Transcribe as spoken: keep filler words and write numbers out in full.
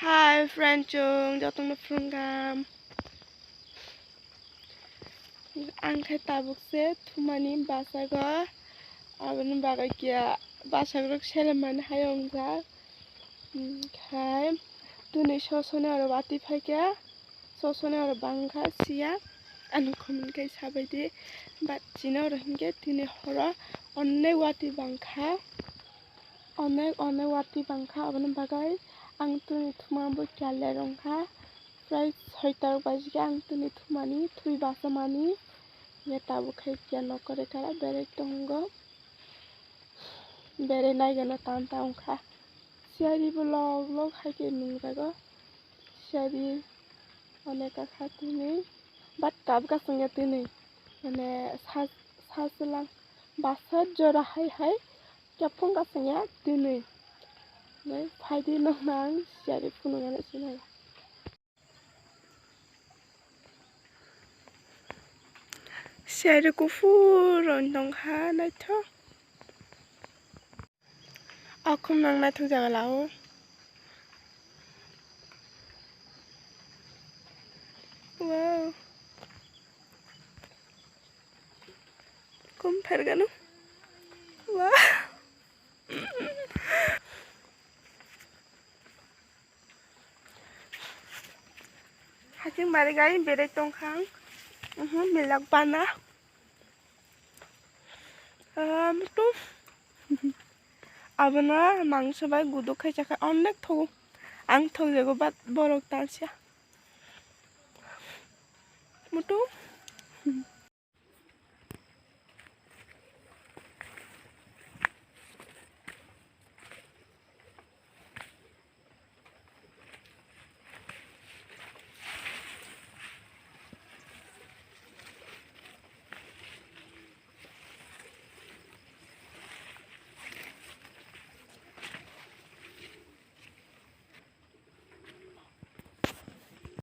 Hi friend, chwng jotono phwrwngkha. Ang khe tabuk se thumani basago, aboni bagwi kiya basakrok selemani hai wngjak. Khai tini sosoni oro watwi phaikha, sosoni oro bangkha siya, ano comment khai sabaidi, but chini oro hinkhe tini horo onek watwi bangkha. Onek, onek watwi bangkha, aboni bagwi ang tini thumani bo kya lerong kha. Prai soita rok baji khe ang tini thumani, thwi basa mani. Ye tabuk khai kya nokore kara berek tongo. Berek nai gana tan ta wngkha. Siyari bo lok lok hai khe nung jago. Siyari onek kha tini. But kap ka songya tini. Mane sa, sa silang basa jora hai hai. Kya phung ka songya tini. Nai phaidi nang nang siyari phunuk gana sinai. Siyari kuphur rong tongkha naithok. Akhum nang naithok jaga lao. Wow. Kum phergano. Wow. Hating bari gai berek tongkha ang. Mhm, milak bana. Ah, mutu. Abono mangso bai guduk khai chakha onek thogo. Ang thokjago, but borok tansa. Mutu.